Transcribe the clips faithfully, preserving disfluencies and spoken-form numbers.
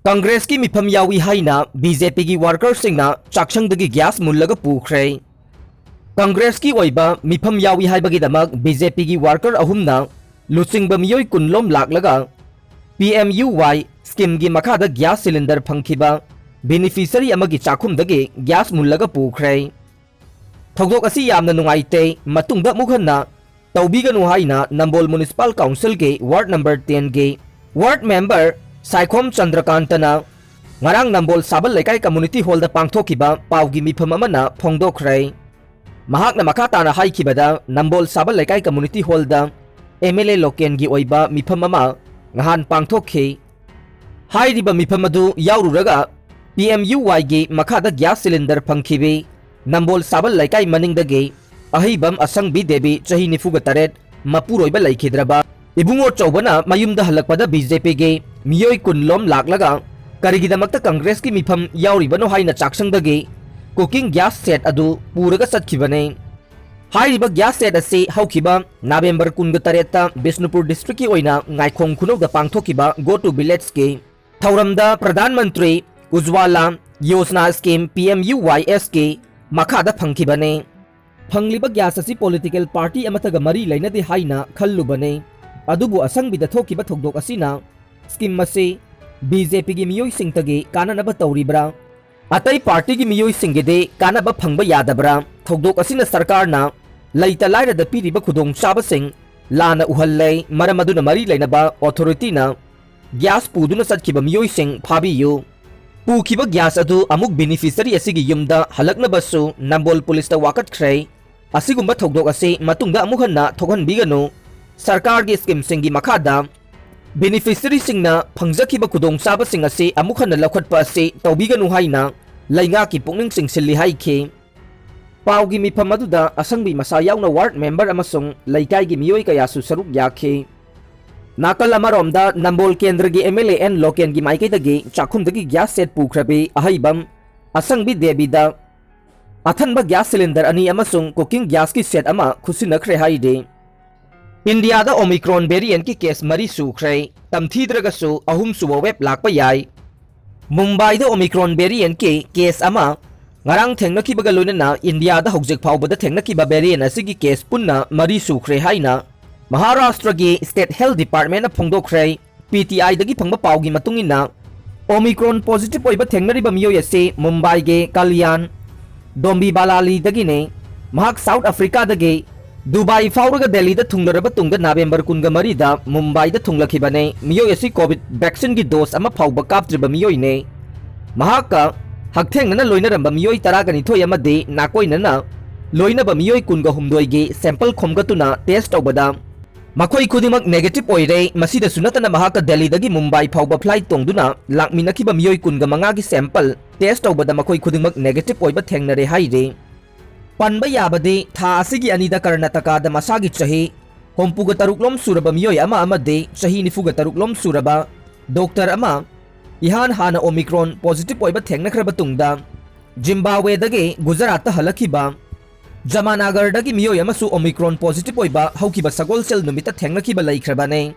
ꯀꯪꯒ꯭ꯔꯦꯁꯀꯤ ꯃꯤꯐꯝ ꯌꯥꯎꯏ ꯍꯥꯏꯅ ꯕꯤ ꯖꯦ ꯄꯤꯒꯤ ꯋꯥꯔꯀꯔꯁꯤꯡꯅ ꯆꯥꯛꯁꯪꯗꯒꯤ ꯒ꯭ꯌꯥꯁ ꯃꯨꯜꯂꯒ ꯄꯨꯈ꯭ꯔꯦ꯫ ꯀꯪꯒ꯭ꯔꯦꯁꯀꯤ ꯑꯣꯏꯕ ꯃꯤꯐꯝ ꯌꯥꯎꯏ ꯍꯥꯏꯕꯒꯤꯗꯃꯛ ꯕꯤ ꯖꯦ ꯄꯤꯒꯤ ꯋꯥꯔꯀꯔ ꯑꯍꯨꯝꯅ ꯂꯨꯆꯤꯡꯕ ꯃꯤꯑꯣꯏ ꯀꯨꯟ ꯂꯣꯝ ꯂꯥꯛꯂꯒ ꯄꯤ ꯑꯦꯝ ꯌꯨ ꯋꯥꯏ ꯁ꯭ꯀꯤꯝꯒꯤ ꯃꯈꯥꯗ ꯒ꯭ꯌꯥꯁ ꯁꯤꯂꯤꯟꯗꯔ ꯐꯪꯈꯤꯕ ꯕꯦꯅꯤꯐꯤꯁꯔꯤ ꯑꯃꯒꯤ ꯆꯥꯛꯈꯨꯝꯗꯒꯤ ꯒ꯭ꯌꯥꯁ ꯃꯨꯜꯂꯒ ꯄꯨꯈ꯭ꯔꯦ꯫ ꯊꯧꯗꯣꯛ ꯑꯁꯤ ꯌꯥꯝꯅ ꯅꯨꯡꯉꯥꯏꯇꯦ, ꯃꯇꯨꯡꯗ ꯑꯃꯨꯛ ꯍꯟꯅ ꯇꯧꯕꯤꯒꯅꯨ ꯍꯥꯏꯅ ꯅꯝꯕꯣꯜ ꯃ꯭ꯌꯨꯅꯤꯁꯤꯄꯥꯜ ꯀꯥꯎꯟꯁꯤꯜꯒꯤ ꯋꯥꯔꯗ ꯅꯝꯕꯔ ꯇꯦꯟꯒꯤ ꯋꯥꯔꯗ ꯃꯦꯝꯕꯔ ꯁꯥꯏꯈꯣꯝ ꯆꯟꯗ꯭ꯔꯀꯥꯟꯇꯅ ꯉꯔꯥꯡ ꯅꯝꯕꯣꯜ ꯁꯥꯕꯜ ꯂꯩꯀꯥꯏ ꯀꯝꯃꯨꯅꯤꯇꯤ ꯍꯣꯜꯗ ꯄꯥꯡꯊꯣꯛꯈꯤꯕ ꯄꯥꯎꯒꯤ ꯃꯤꯐꯝ ꯑꯃꯅ ꯐꯣꯡꯗꯣꯛꯈ꯭ꯔꯦ꯫ ꯃꯍꯥꯛꯅ ꯃꯈꯥ ꯇꯥꯅ ꯍꯥꯏꯈꯤꯕꯗ, ꯅꯝꯕꯣꯜ ꯁꯥꯕꯜ ꯂꯩꯀꯥꯏ ꯀꯝꯃꯨꯅꯤꯇꯤ ꯍꯣꯜꯗ ꯑꯦꯝ ꯑꯦꯜ ꯑꯦ ꯂꯣꯀꯦꯟꯒꯤ ꯑꯣꯏꯕ ꯃꯤꯐꯝ ꯑꯃ ꯉꯍꯥꯟ ꯄꯥꯡꯊꯣꯛꯈꯤ꯫ ꯍꯥꯏꯔꯤꯕ ꯃꯤꯐꯝ ꯑꯗꯨ ꯌꯥꯎꯔꯨꯔꯒ ꯄꯤ ꯑꯦꯝ ꯌꯨ ꯋꯥꯏꯒꯤ ꯃꯈꯥꯗ ꯒ꯭ꯌꯥꯁ ꯁꯤꯂꯤꯟꯗꯔ ꯐꯪꯈꯤꯕꯤ ꯅꯝꯕꯣꯜ ꯁꯥꯕꯜ ꯂꯩꯀꯥꯏ ꯃꯅꯤꯡꯗꯒꯤ ꯑꯍꯩꯕꯝ ꯑꯁꯪꯕꯤ ꯗꯦꯕꯤ, ꯆꯍꯤ ꯅꯤꯐꯨꯒ ꯇꯔꯦꯠ, ꯃꯄꯨꯔꯣꯏꯕ ꯂꯩꯈꯤꯗ꯭ꯔꯕ ꯏꯕꯨꯡꯉꯣ ꯆꯧꯕꯅ ꯃꯌꯨꯝꯗ ꯍꯜꯂꯛꯄꯗ ꯕꯤ ꯖꯦ ꯄꯤꯒꯤ ꯃꯤꯑꯣꯏ ꯀꯨꯟ ꯂꯣꯝ ꯂꯥꯛꯂꯒ ꯀꯔꯤꯒꯤꯗꯃꯛꯇ ꯀꯪꯒ꯭ꯔꯦꯁꯀꯤ ꯃꯤꯐꯝ ꯌꯥꯎꯔꯤꯕꯅꯣ ꯍꯥꯏꯅ ꯆꯥꯛꯁꯪꯗꯒꯤ ꯀꯨꯀꯤꯡ ꯒ꯭ꯌꯥꯁ ꯁꯦꯠ ꯑꯗꯨ ꯄꯨꯔꯒ ꯆꯠꯈꯤꯕꯅꯤ꯫ ꯍꯥꯏꯔꯤꯕ ꯒ꯭ꯌꯥꯁ ꯁꯦꯠ ꯑꯁꯤ ꯍꯧꯈꯤꯕ ꯅꯕꯦꯝꯕꯔ ꯀꯨꯟꯒ ꯇꯔꯦꯠꯇ ꯕꯤꯁꯅꯨꯄꯨꯔ ꯗꯤꯁꯇ꯭ꯔꯤꯛꯀꯤ ꯑꯣꯏꯅ ꯉꯥꯏꯈꯣꯡ ꯈꯨꯅꯧꯗ ꯄꯥꯡꯊꯣꯛꯈꯤꯕ Go to Village ꯀꯤ ꯊꯧꯔꯝꯗ Pradhan Mantri Ujjwala Yojana scheme, P M U Y S ꯀꯤ ꯃꯈꯥꯗ ꯐꯪꯈꯤꯕꯅꯤ꯫ ꯐꯪꯂꯤꯕ ꯒ꯭ꯌꯥꯁ ꯑꯁꯤ ꯄꯣꯂꯤꯇꯤꯀꯦꯜ ꯄꯥꯔꯇꯤ ꯑꯃꯠꯇꯒ ꯃꯔꯤ ꯂꯩꯅꯗꯦ ꯍꯥꯏꯅ ꯈꯜꯂꯨꯕꯅꯤ꯫ ꯑꯗꯨꯕꯨ ꯑꯁꯪꯕꯤꯗ ꯊꯣꯛꯈꯤꯕ ꯊꯧꯗꯣꯛ ꯑꯁꯤꯅ ꯁ꯭ꯀꯤꯝ ꯑꯁꯤ ꯕꯤ ꯖꯦ ꯄꯤꯒꯤ ꯃꯤꯑꯣꯏꯁꯤꯡꯇꯒꯤ ꯀꯥꯟꯅꯅꯕ ꯇꯧꯔꯤꯕ꯭ꯔꯥ? ꯑꯇꯩ ꯄꯥꯔꯇꯤꯒꯤ ꯃꯤꯑꯣꯏꯁꯤꯡꯒꯤꯗꯤ ꯀꯥꯟꯅꯕ ꯐꯪꯕ ꯌꯥꯗꯕ꯭ꯔꯥ? ꯊꯧꯗꯣꯛ ꯑꯁꯤꯅ ꯁꯔꯀꯥꯔꯅ ꯂꯩꯇ ꯂꯥꯏꯔꯗ ꯄꯤꯔꯤꯕ ꯈꯨꯗꯣꯡꯆꯥꯕꯁꯤꯡ ꯂꯥꯟꯅ ꯎꯍꯜꯂꯦ꯫ ꯃꯔꯝ ꯑꯗꯨꯅ ꯃꯔꯤ ꯂꯩꯅꯕ ꯑꯣꯊꯣꯔꯤꯇꯤꯅ ꯒ꯭ꯌꯥꯁ ꯄꯨꯗꯨꯅ ꯆꯠꯈꯤꯕ ꯃꯤꯑꯣꯏꯁꯤꯡ ꯐꯥꯕꯤꯌꯨ꯫ ꯄꯨꯈꯤꯕ ꯒ꯭ꯌꯥꯁ ꯑꯗꯨ ꯑꯃꯨꯛ ꯕꯦꯅꯤꯐꯤꯁꯔꯤ ꯑꯁꯤꯒꯤ ꯌꯨꯝꯗ ꯍꯜꯂꯛꯅꯕꯁꯨ ꯅꯝꯕꯣꯜ ꯄꯨꯂꯤꯁꯇ ꯋꯥꯀꯠꯈ꯭ꯔꯦ꯫ ꯑꯁꯤꯒꯨꯝꯕ ꯊꯧꯗꯣꯛ ꯑꯁꯤ ꯃꯇꯨꯡꯗ ꯑꯃꯨꯛ ꯍꯟꯅ ꯊꯣꯛꯍꯟꯕꯤꯒꯅꯨ꯫ ꯁꯔꯀꯥꯔꯒꯤ ꯁ꯭ꯀꯤꯝꯁꯤꯡꯒꯤ ꯃꯈꯥꯗ ꯕꯦꯅꯤꯐꯤꯁꯔꯤꯁꯤꯡꯅ ꯐꯪꯖꯈꯤꯕ ꯈꯨꯗꯣꯡꯆꯥꯕꯁꯤꯡ ꯑꯁꯤ ꯑꯃꯨꯛ ꯍꯟꯅ ꯂꯧꯈꯠꯄ ꯑꯁꯤ ꯇꯧꯕꯤꯒꯅꯨ ꯍꯥꯏꯅ ꯂꯩꯉꯥꯛꯀꯤ ꯄꯨꯛꯅꯤꯡ ꯆꯤꯡꯁꯤꯜꯂꯤ ꯍꯥꯏꯈꯤ꯫ ꯄꯥꯎꯒꯤ ꯃꯤꯐꯝ ꯑꯗꯨꯗ ꯑꯁꯪꯕꯤ ꯃꯁꯥ ꯌꯥꯎꯅ ꯋꯥꯔꯗ ꯃꯦꯝꯕꯔ ꯑꯃꯁꯨꯡ ꯂꯩꯀꯥꯏꯒꯤ ꯃꯤꯑꯣꯏ ꯀꯌꯥꯁꯨ ꯁꯔꯨꯛ ꯌꯥꯈꯤ꯫ ꯅꯥꯀꯜ ꯑꯃꯔꯣꯝꯗ ꯅꯝꯕꯣꯜ ꯀꯦꯟꯗ꯭ꯔꯒꯤ ꯑꯦꯝ ꯑꯦꯜ ꯑꯦ ꯑꯦꯟ ꯂꯣꯀꯦꯟꯒꯤ ꯃꯥꯏꯀꯩꯗꯒꯤ ꯆꯥꯛꯈꯨꯝꯗꯒꯤ ꯒ꯭ꯌꯥꯁ ꯁꯦꯠ ꯄꯨꯈ꯭ꯔꯕꯤ ꯑꯍꯩꯕꯝ ꯑꯁꯪꯕꯤ ꯗꯦꯕꯤꯗ ꯑꯊꯟꯕ ꯒ꯭ꯌꯥꯁ ꯁꯤꯂꯤꯟꯗꯔ ꯑꯅꯤ ꯑꯃꯁꯨꯡ ꯀꯨꯀꯤꯡ ꯒ꯭ꯌꯥꯁꯀꯤ ꯁꯦꯠ ꯑꯃ ꯈꯨꯠꯁꯤꯟꯅꯈ꯭ꯔꯦ ꯍꯥꯏꯔꯤ꯫ ꯏꯟꯗꯤꯌꯥꯗ ꯑꯣꯃꯤꯀ꯭ꯔꯣꯟ ꯚꯦꯔꯤꯌꯦꯟꯠꯀꯤ ꯀꯦꯁ ꯃꯔꯤ ꯁꯨꯈ꯭ꯔꯦ꯫ ꯇꯝꯊꯤꯗ꯭ꯔꯒꯁꯨ ꯑꯍꯨꯝꯁꯨꯕ ꯋꯦꯕ ꯂꯥꯛꯄ ꯌꯥꯏ꯫ ꯃꯨꯝꯕꯥꯏꯗ Omicron variant ꯀꯤ case ꯑꯃ ꯉꯔꯥꯡ ꯊꯦꯡꯅꯈꯤꯕꯒ ꯂꯣꯏꯅꯅ ꯏꯟꯗꯤꯌꯥꯗ ꯍꯧꯖꯤꯛ ꯐꯥꯎꯕꯗ ꯊꯦꯡꯅꯈꯤꯕ variant ꯑꯁꯤꯒꯤ case ꯄꯨꯟꯅ ꯃꯔꯤ ꯁꯨꯈ꯭ꯔꯦ ꯍꯥꯏꯅ ꯃꯍꯥꯔꯥꯁꯇ꯭ꯔꯒꯤ State Health Department ꯅ ꯐꯣꯡꯗꯣꯛꯈ꯭ꯔꯦ꯫ P T I ꯗꯒꯤ ꯐꯪꯕ ꯄꯥꯎꯒꯤ ꯃꯇꯨꯡ ꯏꯟꯅ, Omicron positive ꯑꯣꯏꯕ ꯊꯦꯡꯅꯔꯤꯕ ꯃꯤꯑꯣꯏ ꯑꯁꯤ ꯃꯨꯝꯕꯥꯏꯒꯤ ꯀꯂꯌꯥꯟ ꯗꯣꯝꯕꯤꯕꯥꯂꯥꯂꯤꯗꯒꯤꯅꯤ꯫ ꯃꯍꯥꯛ South Africa ꯗꯒꯤ ꯗꯨꯕꯥꯏ ꯐꯥꯎꯔꯒ ꯗꯦꯜꯂꯤꯗ ꯊꯨꯡꯂꯔꯕ ꯇꯨꯡꯗ ꯅꯕꯦꯝꯕꯔ ꯀꯨꯟꯒ ꯃꯔꯤꯗ ꯃꯨꯝꯕꯥꯏꯗ ꯊꯨꯡꯂꯛꯈꯤꯕꯅꯤ꯫ ꯃꯤꯑꯣꯏ ꯑꯁꯤ COVID vaccine ꯒꯤ dose ꯑꯃ ꯐꯥꯎꯕ ꯀꯥꯞꯇ꯭ꯔꯤꯕ ꯃꯤꯑꯣꯏꯅꯤ꯫ ꯃꯍꯥꯛꯀ ꯍꯛꯊꯦꯡꯅꯅ ꯂꯣꯏꯅꯔꯝꯕ ꯃꯤꯑꯣꯏ ꯇꯔꯥꯒ ꯅꯤꯊꯣꯏ ꯑꯃꯗꯤ ꯅꯥꯀꯣꯏꯅꯅ ꯂꯣꯏꯅꯕ ꯃꯤꯑꯣꯏ ꯀꯨꯟꯒ ꯍꯨꯝꯗꯣꯏꯒꯤ sample ꯈꯣꯝꯒꯠꯇꯨꯅ test ꯇꯧꯕꯗ, ꯃꯈꯣꯏ ꯈꯨꯗꯤꯡꯃꯛ negative ꯑꯣꯏꯔꯦ꯫ ꯃꯁꯤꯗꯁꯨ ꯅꯠꯇꯅ, ꯃꯍꯥꯛꯀ ꯗꯦꯜꯂꯤꯗꯒꯤ ꯃꯨꯝꯕꯥꯏ ꯐꯥꯎꯕ flight ꯇꯣꯡꯗꯨꯅ ꯂꯥꯛꯃꯤꯟꯅꯈꯤꯕ ꯃꯤꯑꯣꯏ ꯀꯨꯟꯒ ꯃꯉꯥꯒꯤ sample test ꯇꯧꯕꯗ ꯃꯈꯣꯏ ꯈꯨꯗꯤꯡꯃꯛ negative ꯑꯣꯏꯕ ꯊꯦꯡꯅꯔꯦ ꯍꯥꯏꯔꯤ꯫ ꯄꯟꯕ ꯌꯥꯕꯗꯤ, ꯊꯥ ꯑꯁꯤꯒꯤ ꯑꯅꯤꯗ ꯀꯔꯅꯥꯇꯀꯥꯗ ꯃꯁꯥꯒꯤ ꯆꯍꯤ ꯍꯨꯝꯐꯨꯒ ꯇꯔꯨꯛ ꯂꯣꯝ ꯁꯨꯔꯕ ꯃꯤꯑꯣꯏ ꯑꯃ ꯑꯃꯗꯤ ꯆꯍꯤ ꯅꯤꯐꯨꯒ ꯇꯔꯨꯛ ꯂꯣꯝ ꯁꯨꯔꯕ doctor ꯑꯃ ꯏꯍꯥꯟ ꯍꯥꯟꯅ Omicron positive ꯑꯣꯏꯕ ꯊꯦꯡꯅꯈ꯭ꯔꯕ ꯇꯨꯡꯗ, ꯖꯤꯝꯕꯥꯕ꯭ꯋꯦꯗꯒꯤ ꯒꯨꯖꯔꯥꯠꯇ ꯍꯜꯂꯛꯈꯤꯕ ꯖꯃꯥꯅꯥꯒꯔꯗꯒꯤ ꯃꯤꯑꯣꯏ ꯑꯃꯁꯨ Omicron positive ꯑꯣꯏꯕ ꯍꯧꯈꯤꯕ ꯁꯒꯣꯜꯁꯦꯜ ꯅꯨꯃꯤꯠꯇ ꯊꯦꯡꯅꯈꯤꯕ ꯂꯩꯈ꯭ꯔꯕꯅꯤ꯫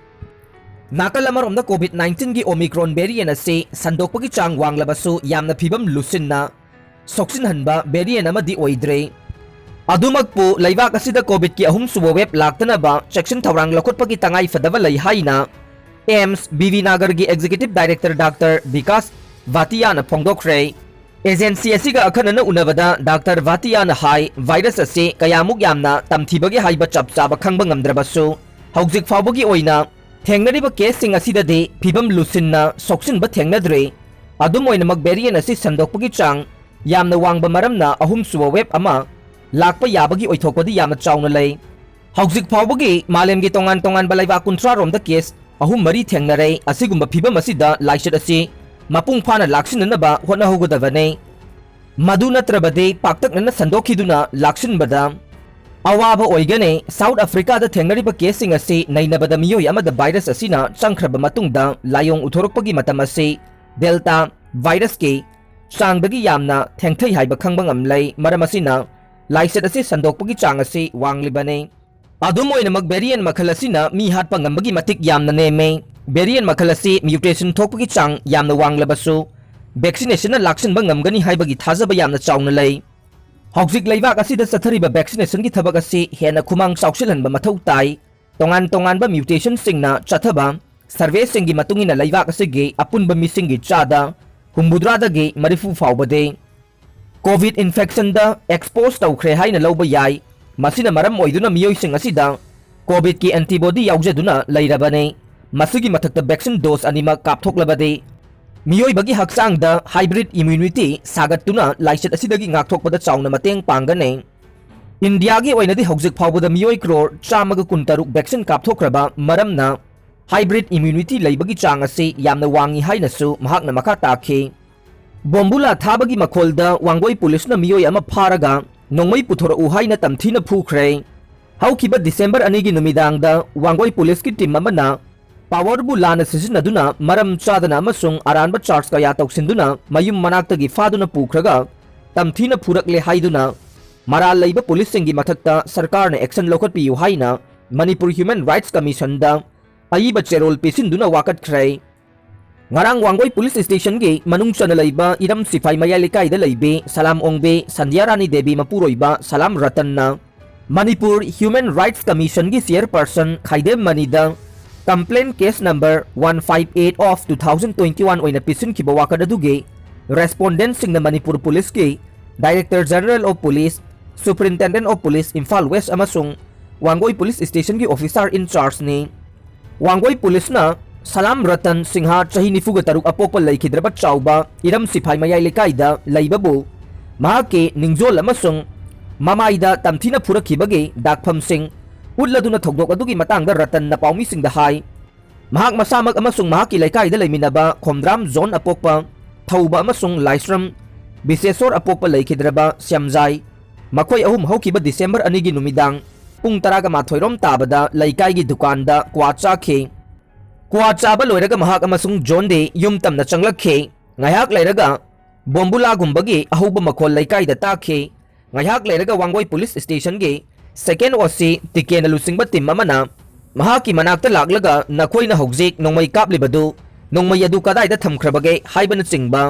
ꯅꯥꯀꯜ ꯑꯃꯔꯣꯝꯗ, COVID nineteen ꯒꯤ Omicron variant ꯑꯁꯤ ꯁꯟꯗꯣꯛꯄꯒꯤ ꯆꯥꯡ ꯋꯥꯡꯂꯕꯁꯨ, ꯌꯥꯝꯅ ꯐꯤꯕꯝ ꯂꯨꯁꯤꯟꯅ ꯁꯣꯛꯆꯤꯟꯍꯟꯕ variant ꯑꯃꯗꯤ ꯑꯣꯏꯗ꯭ꯔꯦ꯫ ꯑꯗꯨꯃꯛꯄꯨ, ꯂꯩꯕꯥꯛ ꯑꯁꯤꯗ COVID ꯀꯤ ꯑꯍꯨꯝꯁꯨꯕ wave ꯂꯥꯛꯇꯅꯕ ꯆꯦꯛꯁꯤꯟ ꯊꯧꯔꯥꯡ ꯂꯧꯈꯠꯄꯒꯤ ꯇꯉꯥꯏ ꯐꯗꯕ ꯂꯩ ꯍꯥꯏꯅ AIIMS B V Nagar ꯒꯤ executive director doctor Vikas ꯚꯥꯇꯤꯌꯥꯅ ꯐꯣꯡꯗꯣꯛꯈ꯭ꯔꯦ꯫ Agency ꯑꯁꯤꯒ ꯑꯈꯟꯅꯅ ꯎꯅꯕꯗ doctor ꯚꯥꯇꯤꯌꯥꯅ ꯍꯥꯏ, virus ꯑꯁꯤ ꯀꯌꯥꯃꯨꯛ ꯌꯥꯝꯅ ꯇꯝꯊꯤꯕꯒꯦ ꯍꯥꯏꯕ ꯆꯞ ꯆꯥꯕ ꯈꯪꯕ ꯉꯝꯗ꯭ꯔꯕꯁꯨ, ꯍꯧꯖꯤꯛ ꯐꯥꯎꯕꯒꯤ ꯑꯣꯏꯅ ꯊꯦꯡꯅꯔꯤꯕ case ꯁꯤꯡ ꯑꯁꯤꯗꯗꯤ ꯐꯤꯕꯝ ꯂꯨꯁꯤꯟꯅ ꯁꯣꯛꯆꯤꯟꯕ ꯊꯦꯡꯅꯗ꯭ꯔꯤ꯫ ꯑꯗꯨꯝ ꯑꯣꯏꯅꯃꯛ, variant ꯑꯁꯤ ꯁꯟꯗꯣꯛꯄꯒꯤ ꯆꯥꯡ ꯌꯥꯝꯅ ꯋꯥꯡꯕ ꯃꯔꯝꯅ ꯑꯍꯨꯝꯁꯨꯕ wave ꯑꯃ ꯂꯥꯛꯄ ꯌꯥꯕꯒꯤ ꯑꯣꯏꯊꯣꯛꯄꯗꯤ ꯌꯥꯝꯅ ꯆꯥꯎꯅ ꯂꯩ꯫ ꯍꯧꯖꯤꯛ ꯐꯥꯎꯕꯒꯤ ꯃꯥꯂꯦꯝꯒꯤ ꯇꯣꯉꯥꯟ ꯇꯣꯉꯥꯟꯕ ꯂꯩꯕꯥꯛ ꯀꯨꯟꯊ꯭ꯔꯥ ꯔꯣꯝꯗ case ꯑꯍꯨꯝ ꯃꯔꯤ ꯊꯦꯡꯅꯔꯦ꯫ ꯑꯁꯤꯒꯨꯝꯕ ꯐꯤꯕꯝ ꯑꯁꯤꯗ ꯂꯥꯏꯆꯠ ꯑꯁꯤ ꯃꯄꯨꯡ ꯐꯥꯅ ꯂꯥꯛꯁꯤꯟꯅꯅꯕ ꯍꯣꯠꯅꯍꯧꯒꯗꯕꯅꯤ꯫ ꯃꯗꯨ ꯅꯠꯇ꯭ꯔꯕꯗꯤ, ꯄꯥꯛꯇꯛꯅꯅ ꯁꯟꯗꯣꯛꯈꯤꯗꯨꯅ ꯂꯥꯛꯁꯤꯟꯕꯗ ꯑꯋꯥꯕ ꯑꯣꯏꯒꯅꯤ꯫ South Africa ꯗ ꯊꯦꯡꯅꯔꯤꯕ case ꯁꯤꯡ ꯑꯁꯤ ꯅꯩꯅꯕꯗ, ꯃꯤꯑꯣꯏ ꯑꯃꯗ virus ꯑꯁꯤꯅ ꯆꯪꯈ꯭ꯔꯕ ꯃꯇꯨꯡꯗ ꯂꯥꯏꯑꯣꯡ ꯎꯠꯊꯣꯔꯛꯄꯒꯤ ꯃꯇꯝ ꯑꯁꯤ Delta virus ꯀꯤ ꯆꯥꯡꯗꯒꯤ ꯌꯥꯝꯅ ꯊꯦꯡꯊꯩ ꯍꯥꯏꯕ ꯈꯪꯕ ꯉꯝꯂꯦ꯫ ꯃꯔꯝ ꯑꯁꯤꯅ, ꯂꯥꯏꯆꯠ ꯑꯁꯤ ꯁꯟꯗꯣꯛꯄꯒꯤ ꯆꯥꯡ ꯑꯁꯤ ꯋꯥꯡꯂꯤꯕꯅꯤ꯫ ꯑꯗꯨꯝ ꯑꯣꯏꯅꯃꯛ, variant ꯃꯈꯜ ꯑꯁꯤꯅ ꯃꯤ ꯍꯥꯠꯄ ꯉꯝꯕꯒꯤ ꯃꯇꯤꯛ ꯌꯥꯝꯅ ꯅꯦꯝꯃꯤ꯫ Variant ꯃꯈꯜ ꯑꯁꯤ mutation ꯊꯣꯛꯄꯒꯤ ꯆꯥꯡ ꯌꯥꯝꯅ ꯋꯥꯡꯂꯕꯁꯨ, ꯚꯦꯛꯁꯤꯅꯦꯁꯟꯅ ꯂꯥꯛꯁꯤꯟꯕ ꯉꯝꯒꯅꯤ ꯍꯥꯏꯕꯒꯤ ꯊꯥꯖꯕ ꯌꯥꯝꯅ ꯆꯥꯎꯅ ꯂꯩ꯫ ꯍꯧꯖꯤꯛ ꯂꯩꯕꯥꯛ ꯑꯁꯤꯗ ꯆꯠꯊꯔꯤꯕ ꯚꯦꯛꯁꯤꯅꯦꯁꯟꯒꯤ ꯊꯕꯛ ꯑꯁꯤ ꯍꯦꯟꯅ ꯈꯨꯃꯥꯡ ꯆꯥꯎꯁꯤꯜꯍꯟꯕ ꯃꯊꯧ ꯇꯥꯏ꯫ ꯇꯣꯉꯥꯟ ꯇꯣꯉꯥꯟꯕ ꯃ꯭ꯌꯨꯇꯦꯁꯟꯁꯤꯡꯅ ꯆꯠꯊꯕ ꯁꯔꯚꯦꯁꯤꯡꯒꯤ ꯃꯇꯨꯡ ꯏꯟꯅ ꯂꯩꯕꯥꯛ ꯑꯁꯤꯒꯤ ꯑꯄꯨꯟꯕ ꯃꯤꯁꯤꯡꯒꯤ ꯆꯥꯗ ꯍꯨꯝꯐꯨꯇꯔꯥꯗꯒꯤ ꯃꯔꯤꯐꯨ ꯐꯥꯎꯕꯗꯤ ꯀꯣꯚꯤꯗ ꯏꯟꯐꯦꯛꯁꯟꯗ ꯑꯦꯛꯁꯄꯣꯖ ꯇꯧꯈ꯭ꯔꯦ ꯍꯥꯏꯅ ꯂꯧꯕ ꯌꯥꯏ꯫ ꯃꯁꯤꯅ ꯃꯔꯝ ꯑꯣꯏꯗꯨꯅ ꯃꯤꯑꯣꯏꯁꯤꯡ ꯑꯁꯤꯗ ꯀꯣꯚꯤꯗꯀꯤ ꯑꯦꯟꯇꯤꯕꯣꯗꯤ ꯌꯥꯎꯖꯗꯨꯅ ꯂꯩꯔꯕꯅꯤ꯫ ꯃꯁꯤꯒꯤ ꯃꯊꯛꯇ ꯚꯦꯛꯁꯤꯟ ꯗꯣꯁ ꯑꯅꯤꯃꯛ ꯀꯥꯞꯊꯣꯛꯂꯕꯗꯤ ꯃꯤꯑꯣꯏꯕꯒꯤ ꯍꯛꯆꯥꯡꯗ ꯍꯥꯏꯕ꯭ꯔꯤꯗ ꯏꯝꯌꯨꯅꯤꯇꯤ ꯁꯥꯒꯠꯇꯨꯅ ꯂꯥꯏꯆꯠ ꯑꯁꯤꯗꯒꯤ ꯉꯥꯛꯊꯣꯛꯄꯗ ꯆꯥꯎꯅ ꯃꯇꯦꯡ ꯄꯥꯡꯒꯅꯤ꯫ ꯏꯟꯗꯤꯌꯥꯒꯤ ꯑꯣꯏꯅꯗꯤ ꯍꯧꯖꯤꯛ ꯐꯥꯎꯕꯗ ꯃꯤꯑꯣꯏ ꯀ꯭ꯔꯣꯔ ꯆꯥꯝꯃꯒ ꯀꯨꯟꯇꯔꯨꯛ ꯚꯦꯛꯁꯤꯟ ꯀꯥꯞꯊꯣꯛꯈ꯭ꯔꯕ ꯃꯔꯝꯅ ꯍꯥꯏꯕ꯭ꯔꯤꯗ ꯏꯝꯌꯨꯅꯤꯇꯤ ꯂꯩꯕꯒꯤ ꯆꯥꯡ ꯑꯁꯤ ꯌꯥꯝꯅ ꯋꯥꯡꯏ ꯍꯥꯏꯅꯁꯨ ꯃꯍꯥꯛꯅ ꯃꯈꯥ ꯇꯥꯈꯤ꯫ ꯕꯣꯝꯕꯨꯂꯥ ꯊꯥꯕꯒꯤ ꯃꯈꯣꯜꯗ ꯋꯥꯡꯒꯣꯏ ꯄꯨꯂꯤꯁꯅ ꯃꯤꯑꯣꯏ ꯑꯃ ꯐꯥꯔꯒ ꯅꯣꯡꯃꯩ ꯄꯨꯊꯣꯔꯛꯎ ꯍꯥꯏꯅ ꯇꯝꯊꯤꯅ ꯐꯨꯈ꯭ꯔꯦ꯫ ꯍꯧꯈꯤꯕ ꯗꯤꯁꯦꯝꯕꯔ ꯑꯅꯤꯒꯤ ꯅꯨꯃꯤꯗꯥꯡꯗ ꯋꯥꯡꯒꯣꯏ ꯄꯨꯂꯤꯁꯀꯤ ꯇꯤꯝ ꯑꯃꯅ ꯄꯥꯋꯔꯕꯨ ꯂꯥꯟꯅ ꯁꯤꯖꯤꯟꯅꯗꯨꯅ ꯃꯔꯝ ꯆꯥꯗꯅ ꯑꯃꯁꯨꯡ ꯑꯔꯥꯟꯕ ꯆꯥꯔꯖ ꯀꯌꯥ ꯇꯧꯁꯤꯟꯗꯨꯅ ꯃꯌꯨꯝ ꯃꯅꯥꯛꯇꯒꯤ ꯐꯥꯗꯨꯅ ꯄꯨꯈ꯭ꯔꯒ ꯇꯝꯊꯤꯅ ꯐꯨꯔꯛꯂꯦ ꯍꯥꯏꯗꯨꯅ ꯃꯔꯥꯜ ꯂꯩꯕ ꯄꯨꯂꯤꯁꯁꯤꯡꯒꯤ ꯃꯊꯛꯇ ꯁꯔꯀꯥꯔꯅ ꯑꯦꯛꯁꯟ ꯂꯧꯈꯠꯄꯤꯌꯨ ꯍꯥꯏꯅ ꯃꯅꯤꯄꯨꯔ ꯍ꯭ꯌꯨꯃꯦꯟ ꯔꯥꯏꯠꯁ ꯀꯃꯤꯁꯟꯗ ꯑꯏꯕ ꯆꯦꯔꯣꯜ ꯄꯤꯁꯤꯟꯗꯨꯅ ꯋꯥꯀꯠꯈ꯭ꯔꯦ꯫ ꯉꯔꯥꯡ ꯋꯥꯡꯒꯣꯏ ꯄꯨꯂꯤꯁ ꯁ꯭ꯇꯦꯁꯟꯒꯤ ꯃꯅꯨꯡ ꯆꯟꯅ ꯂꯩꯕ ꯏꯔꯝ ꯁꯤꯐꯥꯏ ꯃꯌꯥꯏ ꯂꯩꯀꯥꯏꯗ ꯂꯩꯕꯤ ꯁꯂꯥꯝ ꯑꯣꯡꯕꯤ ꯁꯟꯙ꯭ꯌꯥ ꯔꯥꯅꯤ ꯗꯦꯕꯤ ꯃꯄꯨꯔꯣꯏꯕ ꯁꯂꯥꯝ ꯔꯇꯟꯅ ꯃꯅꯤꯄꯨꯔ ꯍ꯭ꯌꯨꯃꯦꯟ ꯔꯥꯏꯠꯁ ꯀꯃꯤꯁꯟꯒꯤ ꯆꯤꯌꯔꯄꯔꯁꯟ ꯈꯥꯏꯗꯦꯝ ꯃꯅꯤꯗ complaint case number one five eight of two thousand twenty one ꯑꯣꯏꯅ ꯄꯤꯁꯤꯟꯈꯤꯕ ꯋꯥꯀꯠ ꯑꯗꯨꯒꯤ ꯔꯦꯁꯄꯣꯟꯗꯦꯟꯠꯁꯤꯡꯅ ꯃꯅꯤꯄꯨꯔ ꯄꯨꯂꯤꯁꯀꯤ Director General of Police, Superintendent of Police, Imphal west ꯑꯃꯁꯨꯡ ꯋꯥꯡꯒꯣꯏ ꯄꯨꯂꯤꯁ ꯁ꯭ꯇꯦꯁꯟꯒꯤ ꯑꯣꯐꯤꯁꯥꯔ ꯏꯟ ꯆꯥꯔꯖꯅꯤ꯫ ꯋꯥꯡꯒꯣꯏ ꯄꯨꯂꯤꯁꯅ ꯁꯂꯥꯝ ꯔꯇꯟ ꯁꯤꯡꯍ ꯆꯍꯤ ꯅꯤꯐꯨꯒ ꯇꯔꯨꯛ ꯑꯄꯣꯛꯄ ꯂꯩꯈꯤꯗ꯭ꯔꯕ ꯆꯥꯎꯕ ꯏꯔꯝ ꯁꯤꯐꯥꯏ ꯃꯌꯥꯏ ꯂꯩꯀꯥꯏꯗ ꯂꯩꯕꯕꯨ ꯃꯍꯥꯛꯀꯤ ꯅꯤꯡꯖꯣꯜ ꯑꯃꯁꯨꯡ ꯃꯃꯥꯏꯗ ꯇꯝꯊꯤꯅ ꯐꯨꯔꯛꯈꯤꯕꯒꯤ ꯗꯥꯛꯐꯝꯁꯤꯡ ꯎꯠꯂꯗꯨꯅ ꯊꯧꯗꯣꯛ ꯑꯗꯨꯒꯤ ꯃꯇꯥꯡꯗ ꯔꯇꯟꯅ ꯄꯥꯎꯃꯤꯁꯤꯡꯗ ꯍꯥꯏ꯫ ꯃꯍꯥꯛ ꯃꯁꯥꯃꯛ ꯑꯃꯁꯨꯡ ꯃꯍꯥꯛꯀꯤ ꯂꯩꯀꯥꯏꯗ ꯂꯩꯃꯤꯟꯅꯕ ꯈꯣꯝꯗ꯭ꯔꯥꯝ ꯖꯣꯟ ꯑꯄꯣꯛꯄ ꯊꯧꯕ ꯑꯃꯁꯨꯡ ꯂꯥꯏꯁ꯭ꯔꯝ ꯕꯤꯁꯦꯁꯣꯔ ꯑꯄꯣꯛꯄ ꯂꯩꯈꯤꯗ꯭ꯔꯕ ꯁ꯭ꯌꯥꯝꯖꯥꯏ, ꯃꯈꯣꯏ ꯑꯍꯨꯝ ꯍꯧꯈꯤꯕ ꯗꯤꯁꯦꯝꯕꯔ ꯑꯅꯤꯒꯤ ꯅꯨꯃꯤꯗꯥꯡ ꯄꯨꯡ ꯇꯔꯥꯒ ꯃꯥꯊꯣꯏ ꯔꯣꯝ ꯇꯥꯕꯗ ꯂꯩꯀꯥꯏꯒꯤ ꯗꯨꯀꯥꯟꯗ ꯀ꯭ꯋꯥ ꯆꯥꯈꯤ꯫ ꯀ꯭ꯋꯥ ꯆꯥꯕ ꯂꯣꯏꯔꯒ ꯃꯍꯥꯛ ꯑꯃꯁꯨꯡ ꯖꯣꯟꯗꯤ ꯌꯨꯝ ꯇꯝꯅ ꯆꯪꯂꯛꯈꯤ꯫ ꯉꯥꯏꯍꯥꯛ ꯂꯩꯔꯒ ꯕꯣꯝꯕꯨꯂꯥꯒꯨꯝꯕꯒꯤ ꯑꯍꯧꯕ ꯃꯈꯣꯜ ꯂꯩꯀꯥꯏꯗ ꯇꯥꯈꯤ꯫ ꯉꯥꯏꯍꯥꯛ ꯂꯩꯔꯒ ꯋꯥꯡꯒꯣꯏ ꯄꯨꯂꯤꯁ ꯁ꯭ꯇꯦꯁꯟꯒꯤ ꯁꯦꯀꯦꯟ ꯑꯣ ꯁꯤ ꯇꯤꯀꯦꯟꯅ ꯂꯨꯆꯤꯡꯕ ꯇꯤꯝ ꯑꯃꯅ ꯃꯍꯥꯛꯀꯤ ꯃꯅꯥꯛꯇ ꯂꯥꯛꯂꯒ ꯅꯈꯣꯏꯅ ꯍꯧꯖꯤꯛ ꯅꯣꯡꯃꯩ ꯀꯥꯞꯂꯤꯕꯗꯨ ꯅꯣꯡꯃꯩ ꯑꯗꯨ ꯀꯗꯥꯏꯗ ꯊꯝꯈ꯭ꯔꯕꯒꯦ ꯍꯥꯏꯕꯅꯆꯤꯡꯕ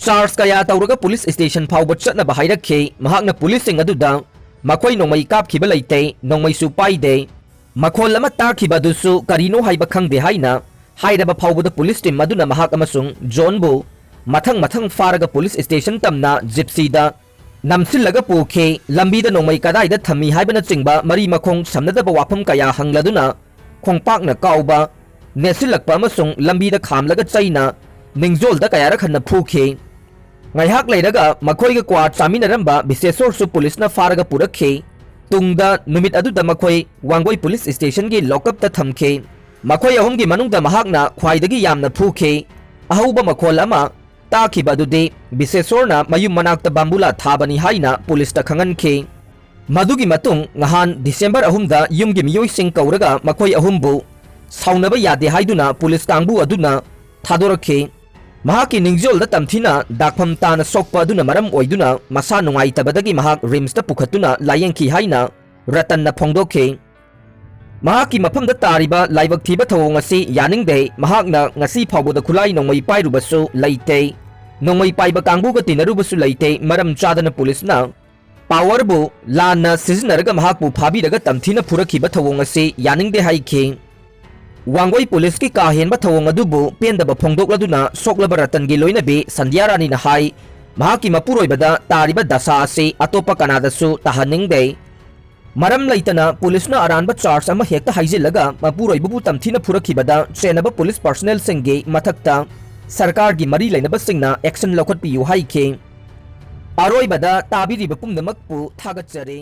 ꯆꯥꯔꯖ ꯀꯌꯥ ꯇꯧꯔꯒ ꯄꯨꯂꯤꯁ ꯁ꯭ꯇꯦꯁꯟ ꯐꯥꯎꯕ ꯆꯠꯅꯕ ꯍꯥꯏꯔꯛꯈꯤ꯫ ꯃꯍꯥꯛꯅ ꯄꯨꯂꯤꯁꯁꯤꯡ ꯑꯗꯨꯗ ꯃꯈꯣꯏ ꯅꯣꯡꯃꯩ ꯀꯥꯞꯈꯤꯕ ꯂꯩꯇꯦ, ꯅꯣꯡꯃꯩꯁꯨ ꯄꯥꯏꯗꯦ, ꯃꯈꯣꯜ ꯑꯃ ꯇꯥꯈꯤꯕ ꯑꯗꯨꯁꯨ ꯀꯔꯤꯅꯣ ꯍꯥꯏꯕ ꯈꯪꯗꯦ ꯍꯥꯏꯅ ꯍꯥꯏꯔꯕ ꯐꯥꯎꯕꯗ ꯄꯨꯂꯤꯁ ꯇꯤꯝ ꯑꯗꯨꯅ ꯃꯍꯥꯛ ꯑꯃꯁꯨꯡ ꯖꯣꯟꯕꯨ ꯃꯊꯪ ꯃꯊꯪ ꯐꯥꯔꯒ ꯄꯨꯂꯤꯁ ꯁ꯭ꯇꯦꯁꯟ ꯇꯝꯅ ꯖꯤꯞꯁꯤꯗ ꯅꯝꯁꯤꯜꯂꯒ ꯄꯨꯈꯤ꯫ ꯂꯝꯕꯤꯗ ꯅꯣꯡꯃꯩ ꯀꯗꯥꯏꯗ ꯊꯝꯃꯤ ꯍꯥꯏꯕꯅꯆꯤꯡꯕ ꯃꯔꯤ ꯃꯈꯣꯡ ꯁꯝꯅꯗꯕ ꯋꯥꯐꯝ ꯀꯌꯥ ꯍꯪꯂꯗꯨꯅ ꯈꯣꯡꯄꯥꯛꯅ ꯀꯥꯎꯕ, ꯅꯦꯠꯁꯤꯜꯂꯛꯄ ꯑꯃꯁꯨꯡ ꯂꯝꯕꯤꯗ ꯈꯥꯝꯂꯒ ꯆꯩꯅ ꯅꯤꯡꯖꯣꯜꯗ ꯀꯌꯥꯔꯛ ꯍꯟꯅ ꯐꯨꯈꯤ꯫ ꯉꯥꯏꯍꯥꯛ ꯂꯩꯔꯒ ꯃꯈꯣꯏꯒ ꯀ꯭ꯋꯥ ꯆꯥꯃꯤꯟꯅꯔꯝꯕ ꯕꯤꯁꯦꯁꯣꯔꯁꯨ ꯄꯨꯂꯤꯁꯅ ꯐꯥꯔꯒ ꯄꯨꯔꯛꯈꯤ꯫ ꯇꯨꯡꯗ ꯅꯨꯃꯤꯠ ꯑꯗꯨꯗ ꯃꯈꯣꯏ ꯋꯥꯡꯒꯣꯏ ꯄꯨꯂꯤꯁ ꯁ꯭ꯇꯦꯁꯟꯒꯤ ꯂꯣꯀꯞꯇ ꯊꯝꯈꯤ꯫ ꯃꯈꯣꯏ ꯑꯍꯨꯝꯒꯤ ꯃꯅꯨꯡꯗ ꯃꯍꯥꯛꯅ ꯈ꯭ꯋꯥꯏꯗꯒꯤ ꯌꯥꯝꯅ ꯐꯨꯈꯤ꯫ ꯑꯍꯧꯕ ꯃꯈꯣꯜ ꯑꯃ ꯇꯥꯈꯤꯕ ꯑꯗꯨꯗꯤ ꯕꯤꯁꯦꯁꯣꯔꯅ ꯃꯌꯨꯝ ꯃꯅꯥꯛꯇ ꯕꯥꯝꯕꯨꯂꯥ ꯊꯥꯕꯅꯤ ꯍꯥꯏꯅ ꯄꯨꯂꯤꯁꯇ ꯈꯪꯍꯟꯈꯤ꯫ ꯃꯗꯨꯒꯤ ꯃꯇꯨꯡ ꯉꯍꯥꯟ ꯗꯤꯁꯦꯝꯕꯔ ꯑꯍꯨꯝꯗ ꯌꯨꯝꯒꯤ ꯃꯤꯑꯣꯏꯁꯤꯡ ꯀꯧꯔꯒ ꯃꯈꯣꯏ ꯑꯍꯨꯝꯕꯨ ꯁꯥꯎꯅꯕ ꯌꯥꯗꯦ ꯍꯥꯏꯗꯨꯅ ꯄꯨꯂꯤꯁ ꯀꯥꯡꯕꯨ ꯑꯗꯨꯅ ꯊꯥꯗꯣꯔꯛꯈꯤ꯫ ꯃꯍꯥꯛꯀꯤ ꯅꯤꯡꯖꯣꯜꯗ ꯇꯝꯊꯤꯅ ꯗꯥꯛꯐꯝ ꯇꯥꯅ ꯁꯣꯛꯄ ꯑꯗꯨꯅ ꯃꯔꯝ ꯑꯣꯏꯗꯨꯅ ꯃꯁꯥ ꯅꯨꯡꯉꯥꯏꯇꯕꯗꯒꯤ ꯃꯍꯥꯛ ꯔꯤꯝꯁꯇ ꯄꯨꯈꯠꯇꯨꯅ ꯂꯥꯌꯦꯡꯈꯤ ꯍꯥꯏꯅ ꯔꯇꯟꯅ ꯐꯣꯡꯗꯣꯛꯈꯤ꯫ ꯃꯍꯥꯛꯀꯤ ꯃꯐꯝꯗ ꯇꯥꯔꯤꯕ ꯂꯥꯏꯕꯛ ꯊꯤꯕ ꯊꯧꯑꯣꯡ ꯑꯁꯤ ꯌꯥꯅꯤꯡꯗꯦ꯫ ꯃꯍꯥꯛꯅ ꯉꯁꯤ ꯐꯥꯎꯕꯗ ꯈꯨꯠꯂꯥꯏ ꯅꯣꯡꯃꯩ ꯄꯥꯏꯔꯨꯕꯁꯨ ꯂꯩꯇꯦ꯫ ꯅꯣꯡꯃꯩ ꯄꯥꯏꯕ ꯀꯥꯡꯕꯨꯒ ꯇꯤꯟꯅꯔꯨꯕꯁꯨ ꯂꯩꯇꯦ꯫ ꯃꯔꯝ ꯆꯥꯗꯅ ꯄꯨꯂꯤꯁꯅ ꯄꯥꯋꯔꯕꯨ ꯂꯥꯟꯅ ꯁꯤꯖꯤꯟꯅꯔꯒ ꯃꯍꯥꯛꯄꯨ ꯐꯥꯕꯤꯔꯒ ꯇꯝꯊꯤꯅ ꯐꯨꯔꯛꯈꯤꯕ ꯊꯧꯑꯣꯡ ꯑꯁꯤ ꯌꯥꯅꯤꯡꯗꯦ ꯍꯥꯏꯈꯤ꯫ ꯋꯥꯡꯒꯣꯏ ꯄꯨꯂꯤꯁꯀꯤ ꯀꯥ ꯍꯦꯟꯕ ꯊꯧꯑꯣꯡ ꯑꯗꯨꯕꯨ ꯄꯦꯟꯗꯕ ꯐꯣꯡꯗꯣꯛꯂꯗꯨꯅ ꯁꯣꯛꯂꯕ ꯔꯇꯟꯒꯤ ꯂꯣꯏꯅꯕꯤ ꯁꯟꯙ꯭ꯌꯥ ꯔꯥꯅꯤꯅ ꯍꯥꯏ, ꯃꯍꯥꯛꯀꯤ ꯃꯄꯨꯔꯣꯏꯕꯗ ꯇꯥꯔꯤꯕ ꯗꯁꯥ ꯑꯁꯤ ꯑꯇꯣꯞꯄ ꯀꯅꯥꯗꯁꯨ ꯇꯥꯍꯟꯅꯤꯡꯗꯦ꯫ ꯃꯔꯝ ꯂꯩꯇꯅ ꯄꯨꯂꯤꯁꯅ ꯑꯔꯥꯟꯕ ꯆꯥꯔꯖ ꯑꯃ ꯍꯦꯛꯇ ꯍꯥꯏꯖꯤꯜꯂꯒ ꯃꯄꯨꯔꯣꯏꯕꯕꯨ ꯇꯝꯊꯤꯅ ꯐꯨꯔꯛꯈꯤꯕꯗ ꯆꯦꯟꯅꯕ ꯄꯨꯂꯤꯁ ꯄꯥꯔꯁꯅꯦꯜꯁꯤꯡꯒꯤ ꯃꯊꯛꯇ ꯁꯔꯀꯥꯔꯒꯤ ꯃꯔꯤ ꯂꯩꯅꯕꯁꯤꯡꯅ ꯑꯦꯛꯁꯟ ꯂꯧꯈꯠꯄꯤꯌꯨ ꯍꯥꯏꯈꯤ꯫ ꯑꯔꯣꯏꯕꯗ ꯇꯥꯕꯤꯔꯤꯕ ꯄꯨꯝꯅꯃꯛꯄꯨ ꯊꯥꯒꯠꯆꯔꯤ꯫